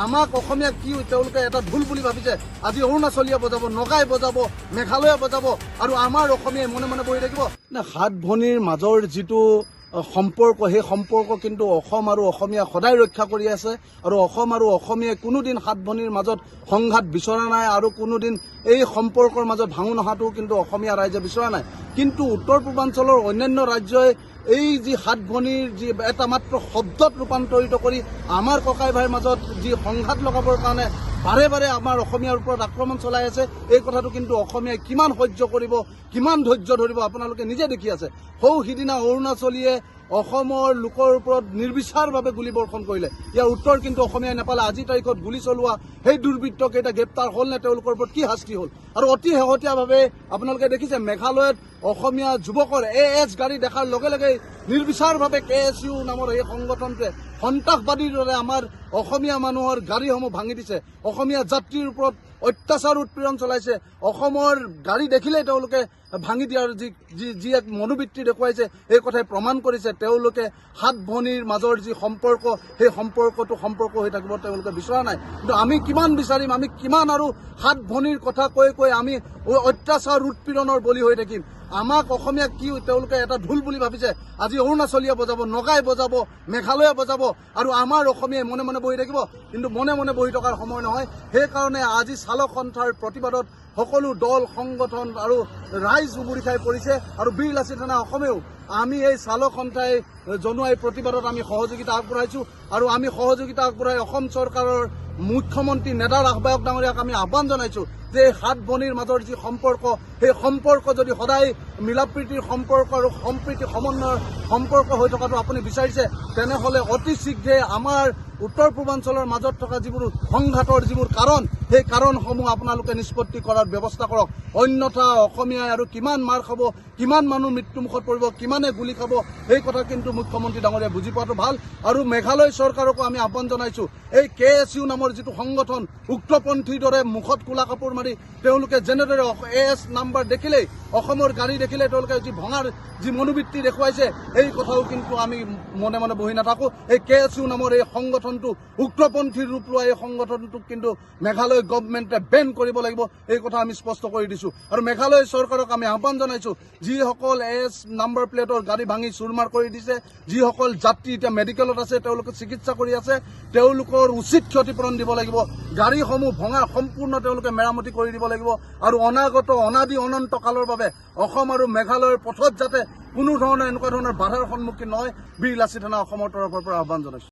আমাক অসমীয়াক কি তেওঁলোকে এটা ভুল বুলি ভাবিছে? আজি অৰুণাচলীয়ে বজাব, নগাই বজাব, মেঘালয়ে বজাব আৰু আমাৰ অসমীয়াই মনে মনে বহি থাকিব নে? সাত ভনীৰ মাজৰ যিটো সম্পৰ্ক, সেই সম্পৰ্ক কিন্তু অসম আৰু অসমীয়া সদায় ৰক্ষা কৰি আছে আৰু অসম আৰু অসমীয়াই কোনোদিন সাত ভনীৰ মাজত সংঘাত বিচৰা নাই আৰু কোনোদিন এই সম্পৰ্কৰ মাজত ভাঙোন অহাটো কিন্তু অসমীয়া ৰাইজে বিচৰা নাই। কিন্তু উত্তৰ পূৰ্বাঞ্চলৰ অন্যান্য ৰাজ্যই এই যি সাত ভনীৰ যি এটা মাত্ৰ শব্দত ৰূপান্তৰিত কৰি আমাৰ ককাই ভাইৰ মাজত যি সংঘাত লগাবৰ কাৰণে বাৰে বাৰে আমাৰ অসমীয়াৰ ওপৰত আক্ৰমণ চলাই আছে, এই কথাটো কিন্তু অসমীয়াই কিমান সহ্য কৰিব, কিমান ধৈৰ্য ধৰিব, আপোনালোকে নিজে দেখি আছে। সৌ সিদিনা অৰুণাচলীয়ে অসমৰ লোকৰ ওপৰত নিৰ্বিচাৰভাৱে গুলীবৰ্ষণ কৰিলে। ইয়াৰ উত্তৰ কিন্তু অসমীয়াই নাপালে। আজিৰ তাৰিখত গুলী চলোৱা সেই দুৰ্বৃত্তকেইটা গ্ৰেপ্তাৰ হ'ল নে? তেওঁলোকৰ ওপৰত কি শাস্তি হ'ল? আৰু অতি শেহতীয়াভাৱে আপোনালোকে দেখিছে, মেঘালয়ত অসমীয়া যুৱকৰ এ এছ গাড়ী দেখাৰ লগে লগে নিৰ্বিচাৰভাৱে কে এছ ইউ নামৰ এই সংগঠনটোৱে সন্ত্ৰাসবাদীৰ দৰে আমাৰ অসমীয়া মানুহৰ গাড়ীসমূহ ভাঙি দিছে, অসমীয়া যাত্ৰীৰ ওপৰত অত্যাচাৰ উৎপীড়ন চলাইছে। অসমৰ গাড়ী দেখিলেই তেওঁলোকে ভাঙি দিয়াৰ যি যি যি এক মনোবৃত্তি দেখুৱাইছে, এই কথাই প্ৰমাণ কৰিছে তেওঁলোকে সাত ভনীৰ মাজৰ যি সম্পৰ্ক, সেই সম্পৰ্কটো সম্পৰ্ক হৈ থাকিব তেওঁলোকে বিচৰা নাই। কিন্তু আমি কিমান বিচাৰিম? আমি কিমান আৰু সাত ভনীৰ কথা কৈ কৈ আমি অত্যাচাৰ উৎপীড়নৰ বলি হৈ থাকিম? আমাক অসমীয়াক কি তেওঁলোকে এটা ঢোল বুলি ভাবিছে? আজি অৰুণাচলীয়ে বজাব, নগাই বজাব, মেঘালয়ে বজাব আৰু আমাৰ অসমীয়াই মনে মনে বহি থাকিব। কিন্তু মনে মনে বহি থকাৰ সময় নহয়। সেইকাৰণে আজি চালক সন্থাৰ প্ৰতিবাদত সকলো দল সংগঠন আৰু ৰাইজ উবুৰি খাই পৰিছে আৰু বীৰ লাচিত সেনা অসমেও আমি এই চালক সন্থাই জনোৱা এই প্ৰতিবাদত আমি সহযোগিতা আগবঢ়াইছো। আৰু আমি সহযোগিতা আগবঢ়াই অসম চৰকাৰৰ মুখ্যমন্ত্ৰী নেডাৰ আহ্বায়ক ডাঙৰীয়াক আমি আহ্বান জনাইছো যে এই সাত ভনীৰ মাজৰ যি সম্পৰ্ক, সেই সম্পৰ্ক যদি সদায় মিলা প্ৰীতিৰ সম্পৰ্ক আৰু সম্প্ৰীতি সমন্বয়ৰ সম্পৰ্ক হৈ থকাটো আপুনি বিচাৰিছে, তেনেহ'লে অতি শীঘ্ৰে আমাৰ উত্তৰ পূৰ্বাঞ্চলৰ মাজত থকা যিবোৰ সংঘাতৰ যিবোৰ কাৰণ, সেই কাৰণসমূহ আপোনালোকে নিষ্পত্তি কৰাৰ ব্যৱস্থা কৰক। অন্যথা অসমীয়াই আৰু কিমান মাৰ খাব, কিমান মানুহ মৃত্যুমুখত পৰিব, কিমানে গুলী খাব, সেই কথা কিন্তু মুখ্যমন্ত্ৰী ডাঙৰীয়াই বুজি পোৱাটো ভাল। আৰু মেঘালয় চৰকাৰকো আমি আহ্বান জনাইছো, এই কে এছ ইউ নামৰ যিটো সংগঠন, উগ্ৰপন্থীৰ দৰে মুখত কোলা কাপোৰ মাৰি তেওঁলোকে যেনেদৰে এ এছ নাম্বাৰ দেখিলেই, অসমৰ গাড়ী দেখিলেই তেওঁলোকে যি ভঙাৰ যি মনোবৃত্তি দেখুৱাইছে, এই কথাও কিন্তু আমি মনে মনে বহি নাথাকো। এই কে এছ ইউ নামৰ এই সংগঠনটো, উগ্ৰপন্থীৰ ৰূপ লোৱা এই সংগঠনটোক কিন্তু মেঘালয় গভমেণ্টে বেন কৰিব লাগিব, এই কথা আমি স্পষ্ট কৰি দিছো। আৰু মেঘালয় চৰকাৰক আমি আহ্বান জনাইছো, যিসকল এছ নাম্বাৰ প্লেটৰ গাড়ী ভাঙি চুৰমাৰ কৰি দিছে, যিসকল যাত্ৰী এতিয়া মেডিকেলত আছে, তেওঁলোকে চিকিৎসা কৰি আছে, তেওঁলোকৰ উচিত ক্ষতিপূৰণ দিব লাগিব। গাড়ীসমূহ ভঙা সম্পূৰ্ণ তেওঁলোকে মেৰামতি কৰি দিব লাগিব আৰু অনাগত অনাদি অনন্ত কালৰ বাবে অসম আৰু মেঘালয়ৰ পথত যাতে কোনো ধৰণৰ এনেকুৱা ধৰণৰ বাধাৰ সন্মুখীন নহয়, বীৰ লাচিত সেনা অসমৰ তৰফৰ পৰা আহ্বান জনাইছো।